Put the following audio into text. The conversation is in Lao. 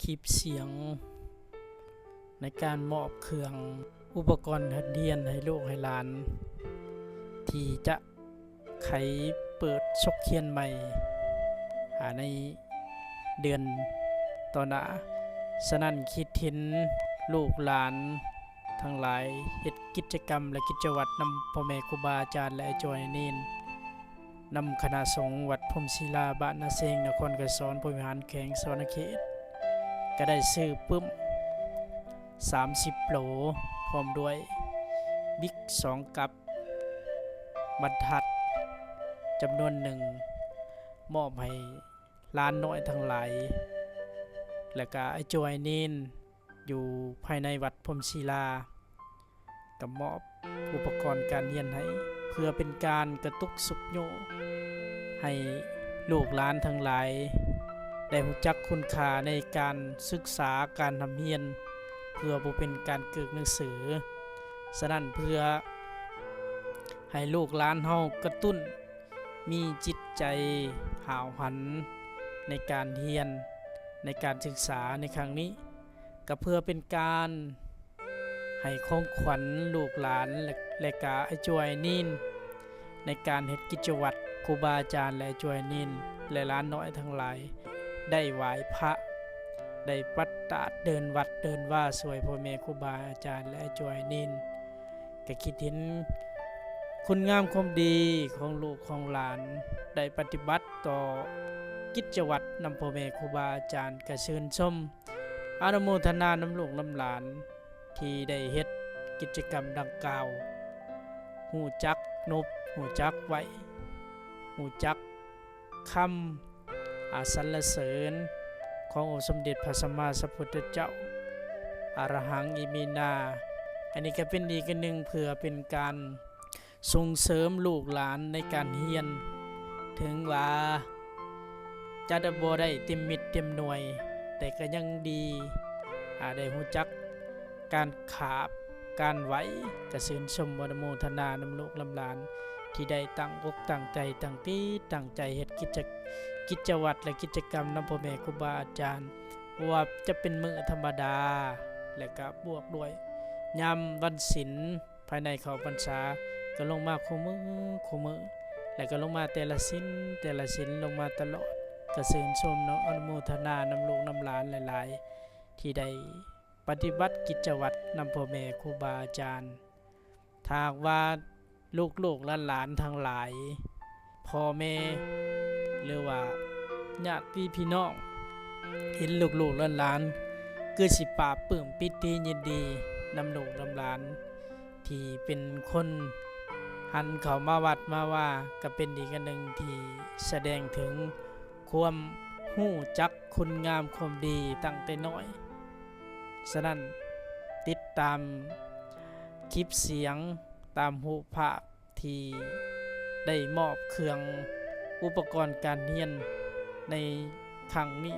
ຄລິບສຽງໃນການມອບເຄື່ອງອຸປະກອນຫັດຮຽນໃຫ້ລູກໃຫ້ຫຼານ ທີ່ຈະໄຂເປີດສົກຮຽນໃໝ່ ອາ ໃນເດືອນຕໍ່ໜ້າ. ສະນັ້ນ ຄິດເຫັນລູກຫຼານທັງຫຼາຍເຮັດກິດຈະກຳ ແລະ ກິດຈະວັດນຳພໍ່ແມ່ຄູບາອາຈານ ແລະ ອາຈົວອາເນນ ນຳຄະນະສົງວັດພົມສີລາ ບ້ານນາເຊງ ນະຄອນໄກສອນ ພົມວິຫານ ແຂວງສະຫວັນນະເຂດ ກໍໄດ້ຊື້ປຶ້ມສາມສິບໂຫຼ ພ້ອມດ້ວຍບິກສອງກັບ ບັນທັດຈຳນວນໜຶ່ງ ມອບໃຫ້ຫຼານນ້ອຍທັງຫຼາຍ ແລະ ກະອາຈົວອາເນນ ຢູ່ພາຍໃນວັດພົມສີລາ ກໍມອບອຸປະກອນການຮຽນໃຫ້ ເພື່ອເປັນການກະຕຸກຊຸກຍູ້ໃຫ້ລູກຫຼານທັງຫຼາຍ ໄດ້ຮູ້ຈັກຄຸນຄ່າໃນການສຶກສາການຮ່ຳຮຽນ ເພື່ອບໍ່ເປັນການເກີກໜັງສື. ສະນັ້ນ ເພື່ອໃຫ້ລູກຫຼານເຮົາກະຕຸ້ນ ມີຈິດໃຈຫ້າວຫັນໃນການຮຽນ ໃນການສຶກສາໃນຄັ້ງນີ້ ກໍເພື່ອເປັນການໃຫ້ຂອງຂວັນລູກຫຼານ ແລະ ແລະກະອາຈົວອາເນນ ໃນການເຮັດກິດຈະວັດ ຄູບາອາຈານ ແລະ ອາຈົວອາເນນ ແລະ ຫຼານນ້ອຍທັງຫຼາຍ ໄດ້ໄຫວ້ພະ ໄດ້ປັດຕາດເດີນວັດເດີນວາ ຊ່ວຍພໍ່ແມ່ຄູບາອາຈານ ແລະ ອາຈົວອາເນນ. ກະຄິດເຫັນຄຸນງາມຄວາມດີຂອງລູກຂອງຫຼານ ໄດ້ປະຕິບັດຕໍ່ກິດຈະວັດນຳພໍ່ແມ່ຄູບາອາຈານ ກະຊື່ນຊົມ ອະນຸໂມທະນານຳລູກນຳຫຼານ ທີ່ໄດ້ເຮັດກິດຈະກຳດັ່ງກ່າວ ຮູ້ຈັກນົບ ຮູ້ຈັກໄຫວ້ ຮູ້ຈັກຄຳ ອາ ສັນລະເສີນຂອງອົງສົມເດັດພະສຳມາສຳພຸດທະເຈົ້າ ອະລະຫັງ ອິມິນາ. ອັນນີ້ກໍເປັນອີກອັນໜຶ່ງເພື່ອເປັນການສົ່ງເສີມລູກຫຼານໃນການຮຽນ, ເຖິງວ່າຈະບໍ່ໄດ້ເຕັມເມັດເຕັມໜ່ວຍ ແຕ່ກໍຍັງດີ ອາ ໄດ້ຮູ້ຈັກ ການຂາບ ການໄຫວ້ ກະຊື່ນຊົມອະນຸໂມທະນານຳລູກນຳຫຼານ ທີ່ໄດ້ຕັ້ງອົກຕັ້ງໃຈ ຕັ້ງຈິດຕັ້ງໃຈເຮັດກິດຈະ ກິດຈະວັດ ແລະ ກິດຈະກຳນຳພໍ່ແມ່ຄູບາອາຈານ ບໍ່ວ່າຈະເປັນມື້ທຳມະດາ ແລະ ກະບວກດ້ວຍຍາມວັນສິນ ພາຍໃນເຂົ້າພັນສາ ກະລົງມາຄູ່ມື້ ຄູ່ມື້ ແລະ ກະລົງມາແຕ່ລະສິນ ແຕ່ລະສິນ ລົງມາຕະຫຼອດ ກະຊື່ນຊົມເນາະ ອະນຸໂມທະນານຳລູກນຳຫຼານຫຼາຍໆ ທີ່ໄດ້ ປະຕິບັດກິດຈະວັດນຳພໍ່ແມ່ຄູບາອາຈານ. ຖ້າຫາກວ່າລູກໆຫຼານໆທັງຫຼາຍ ພໍ່ແມ່ ຫຼືວ່າຍາດຕິພີ່ນ້ອງ ເຫັນລູກໆຫຼານໆ ຄືຊິປາບປຶ້ມປີຕິຍິນດີນຳລູກນຳຫຼານ ທີ່ເປັນຄົນຫັນເຂົ້າມາວັດມາວາ ກໍເປັນອີກອັນໜຶ່ງທີ່ສະແດງເຖິງຄວາມຮູ້ຈັກ ຄຸນງາມຄວາມດີຕັ້ງແຕ່ນ້ອຍ. ສະນັ້ນ ຕິດຕາມຄລິບສຽງ ຕາມຮູບພາບທີ່ໄດ້ມອບເຄື່ອງອຸປະກອນການຮຽນໃນຄັ້ງນີ້.